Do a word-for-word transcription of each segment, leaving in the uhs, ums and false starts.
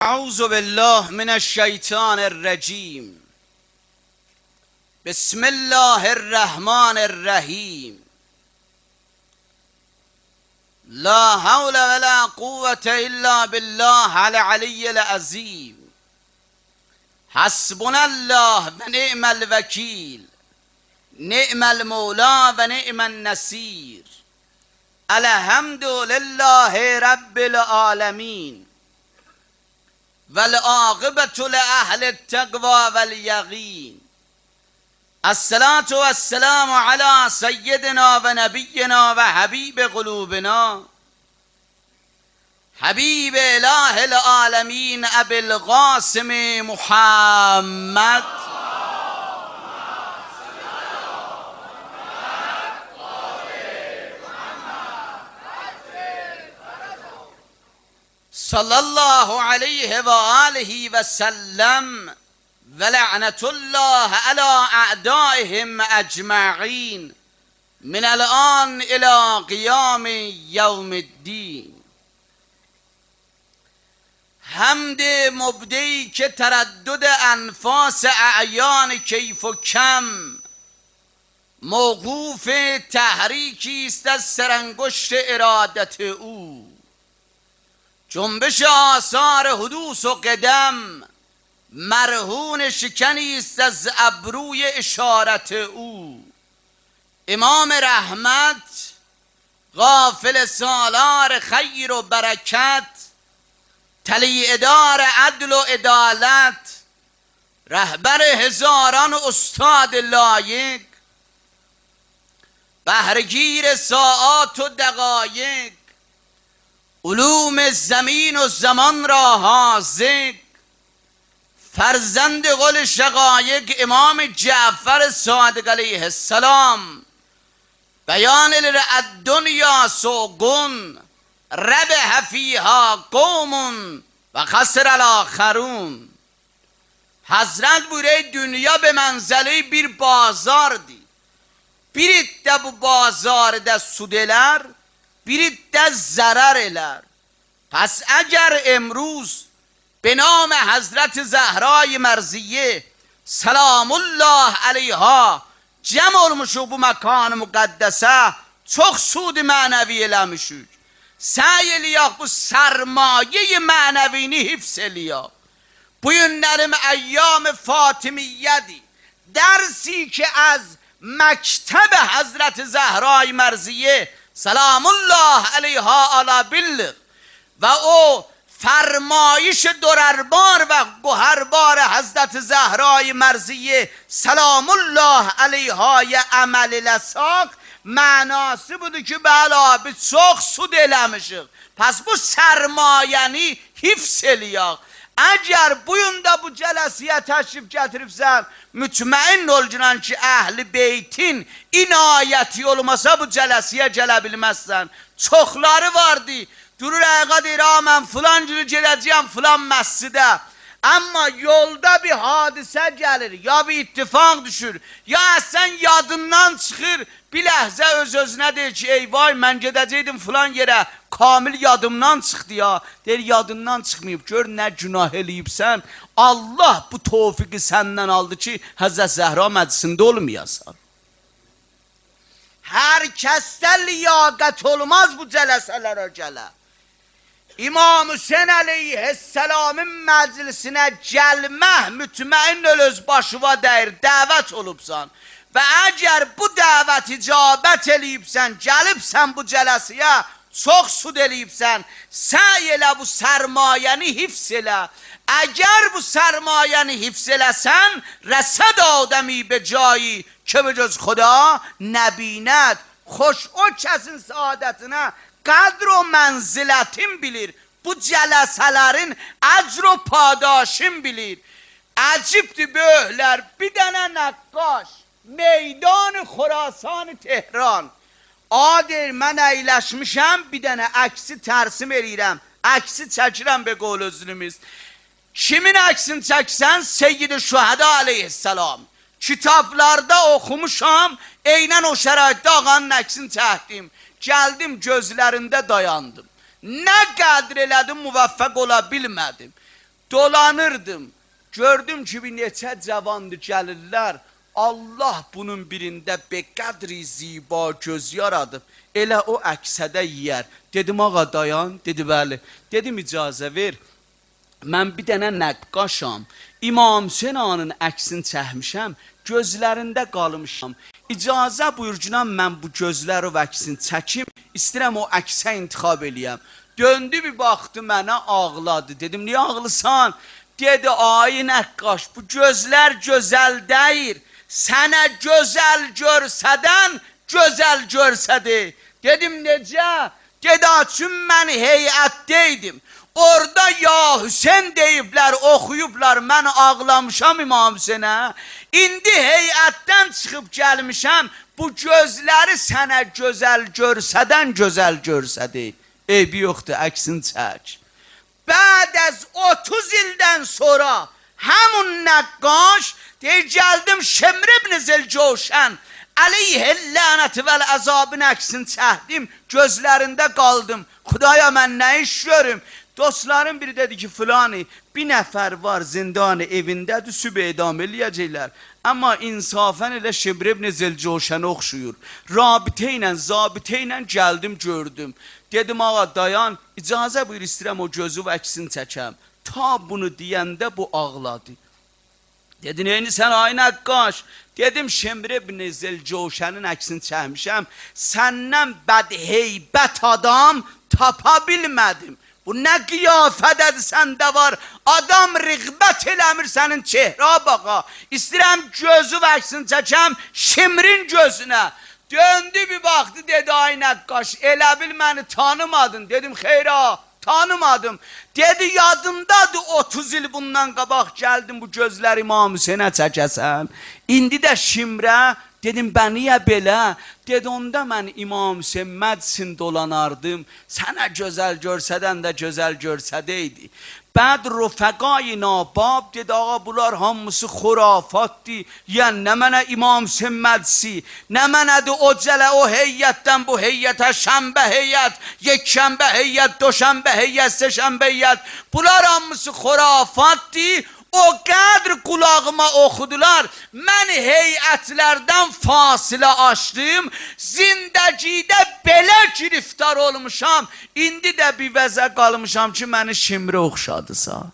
أعوذ بالله من الشيطان الرجيم. بسم الله الرحمن الرحيم. لا حول ولا قوة إلا بالله العلي العظيم. حسبنا الله ونعم الوكيل، نعم المولى ونعم النصير. الحمد لله رب العالمين، والعاقبة لأهل التقوى واليقين. الصلاة والسلام على سيدنا ونبينا وحبيب قلوبنا، حبيب إله العالمين أبي القاسم محمد. صلى الله عليه وآله وسلم، ولعنة الله على أعدائهم أجمعين، من الآن إلى قيام يوم الدين. حمد مبدعی که تردد انفاس اعیان کیف و کم موقوف تحریکی است از سرانگشت ارادت او. جنبش آثار حدوث و قدم مرهون شکنی است از ابروی اشارت او. امام رحمت، قافله‌سالار خیر و برکت، طلیعه‌دار عدل و عدالت، رهبر هزاران استاد لایق، بهره‌گیر ساعات و دقایق، علوم زمین و زمان را حاذق، فرزند گل شقایق امام جعفر صادق علیه السلام، بیان ائله‌ییر: الدنيا سوق ربح فيها قوم وخسر الآخرون. حضرت بویورور، دونیا به منزله‌ی بیر بازاردیر. بیر عده بو بازاردا سود ائلر، بیر عده ضرر ائلر. پس اگر امروز به نام حضرت زهرای مرضیه سلام الله علیها جمع اولموشوق بو مکان مقدسه، چوخ سود معنوی ائله‌میشیک. سعی ائله‌یک بو سرمایه‌ی معنوینی حفظ ائله‌یک. بو گونلریم ایام فاطمیه‌دیر. درسی که از مکتب حضرت زهرای مرضیه سلام الله علیها آلا بیللیک و او فرمایش درربار و گوهربار حضرت زهرای مرضیه سلام الله علیهایا عمل ائله‌سک، معناسی بودور کی، بلی، بیز چوخ سود ائله‌میشیک. پس بو سرمایه‌نی حفظ ائله‌یک. اگر بو گون ده بو جلسه‌یه تشریف گتیریبسن، مطمئن اولگینان کی، اهل بیتین عنایتی اولماسا، بو جلسه‌یه گله بیلمزسن. چوخلاری واردی، دورور آیاغا، دئییر: «آ، من فلان گونو گئده‌جه‌یم فلان مسجده.» اما یولدا بیر حادثه گلیر، یا بیر اتفاق دوشور، یا اصلاً یادیندان چیخیر، بیر لحظه اؤز-اؤزونه دئییر کی، «ای وای، من گئده‌جکدیم فلان یئره، کامل یادیمدان چیخدی یا.» دئییر: «یادیندان چیخماییب، گؤر نه گناه ائله‌ییبسن، الله بو توفیقی سندن آلدی کی، حضرت زهرا مجلسینده اولمایاسان.» هر کسده لیاقت اولماز بو جلسه‌لره گله. امام حسین علیه السلامین مجلسینه گلمک، مطمئن اول، اؤز باشیوا دَییر، دعوت اولوبسان. و اگر بو دعوت اجابت ائله‌ییبسن، گلیبسن بو جلسه‌یه، چوخ سود ائله‌ییبسن، سعی ائله بو سرمایه‌نی حفظ ائله. اگر بو سرمایه‌نی حفظ ائله‌سن، رسد آدمی به جایی که به جز خدا نبیند. خوش او کسین سعادتینه قدر و منزلتین بیلیر، بو جلسه‌لرین اجر و پاداشین بیلیر. عجیبدیر، بؤیوکلر، بیر دنه نقاش، میدان خراسان تهران. آ، دئییر، من اَیلشمیشم، بیر دنه عکسی ترسیم ائله‌ییرم، عکسی چکیرم، به قول اؤزونوموز. کیمین عکسینی چکسن؟ سیدالشهدا علیه السلام. کیتابلاردا اوخوموشام، عیناً او شرایطده آقانین عکسینی چکدیم. گلدیم، گؤزلرینده دایاندیم. نه قدر ائله‌دیم، موفق اولا بیلمه‌دیم. دولانیردیم. گؤردوم کی، بیر نئچه جاواندی گلیرلر. الله بونون بیرینده به قدری زیبا گؤز یارادیب. ائله او عکسه ده یئیر. دئدیم: «آقا، دایان.» دئدی: «بلی.» دئدیم: «اجازه وئر. من بیر دنه نقاشام. امام حسین آقانین عکسینی چکمیشم. گؤزلرینده قالمیشام. اجازه بویور کی، من بو گؤزلری و عکسینی چکیم. ایسته‌ییرم او عکسه انتخاب ائله‌یم.» دؤندو، بیر باخدی منه، آغلادی. دئدیم: «نییه آغلیسان؟» دئدی: «آی نقاش، بو گؤزلر گؤزل دئییل. سنه گؤزل گؤرسدن گؤزل گؤرسدی.» دئدیم: «نئجه؟» دئدی: «آ، چون من هیئتده‌یدیم. اورادا یا حسین دئییبلر، اوخویوبلار، من آغلامیشام امام حسینه. ایندی هیئتدن چیخیب گلمیشم، بو گؤزلری سنه گؤزل گؤرسدن گؤزل گؤرسدی. عیبی یوخدور، عکسینی چک.» بعد از اوتوز ایلدن سونرا همون نقاش دئییر، گلدیم شمر ابن ذی‌الجوشن علیه اللعنة و العذابین عکسینی چکدیم، گؤزلرینده قالدیم. خدایا، من نه ایش گؤروم؟ دوستلارین بیری دئدی کی، فلانی، بیر نفر وار، زندان ائوینده‌دیر، صبح اعدام ائله‌یه‌جکلر. اما انصافاً ائله شمر ابن ذی‌الجوشنه اوخشویور. رابطه ایله، ضابطه ایله گلدیم، گؤردوم. دئدیم: «آقا، دایان، اجازه بویور، ایسته‌ییرم او گؤزو و عکسینی چکم.» تا بونو دئینده بو آغلادی. دئدی: «نئینیسن، آی نقاش؟» دئدیم: «شمر ابن ذی‌الجوشنین عکسینی چکمیشم. سندن بدهیبت آدام تاپا بیلمه‌دیم. بو نه قیافه‌ده‌دیر سنده وار؟ آدام رغبت ائله‌میر سنین چهره‌وه باخا. ایسته‌ییرم گؤزو و عکسینی چکم شمرین گؤزونه.» دؤندو، بیر باخدی، دئدی: «آی نقاش، ائله بیل منی تانیمادین.» دئدیم: «خیر آقا، تانیمادیم.» دئدی: «یادیندادیر، اوتوز ایل بوندان قاباق گلدین بو گؤزلری امام حسینه چکه‌سن؟ ایندی ده شمره؟» دئدیم: «به، نییه بئله؟» دئدی: «اوندا من امام حسین مجلسینده دولاناردیم، سنه گؤزل گؤرسدن ده گؤزل گؤرسده‌یدی.» بعد رفقای ناباب دئدی: «آقا، بونلار هامیسی خرافاتدیر. یعنی نمنه امام حسین مجلسی، نمنه‌دیر او جله او هیئتدن بو هیئته، شنبه هیئت، یکشنبه هیئت، دوشنبه هیئت، سه‌شنبه هیئت. بونلار هامیسی خرافاتدیر. او قدر قولاغیما اوخودولار، من هیئتلردن فاصله آچدیم، زندگیده بئله گرفتار اولموشام، ایندی ده بیر وضعه قالمیشام کی، منی شمره اوخشادیسا.»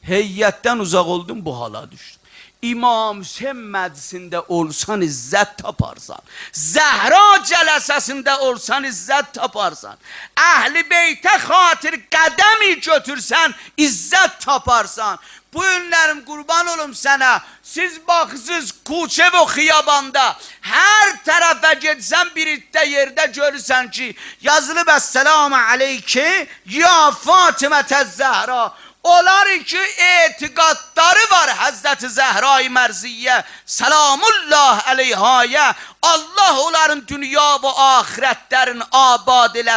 هیئتدن اوزاق اولدوم، بو حالا دوشدوم. امام حسین مجلسینده اولسان، عزت تاپارسان. زهرا جلسه‌سینده اولسان، عزت تاپارسان. اهل بیته خاطر قدمی گؤتورسن، عزت تاپارسان. بو گونلریم، قوربان اولوم سنه، سیز باخیسیز کوچه و خیاباندا، هر طرفه گئتسن، بیر عده یئرده گؤرورسن کی، یازیلیب: «السلام علیک یا فاطمة الزهرا.» اونلار کی اعتقادلاری وار حضرت زهرای مرضیه، سلام الله علیهایه، الله اونلارین دونیا و آخرتلرین آباد ائله‌سین.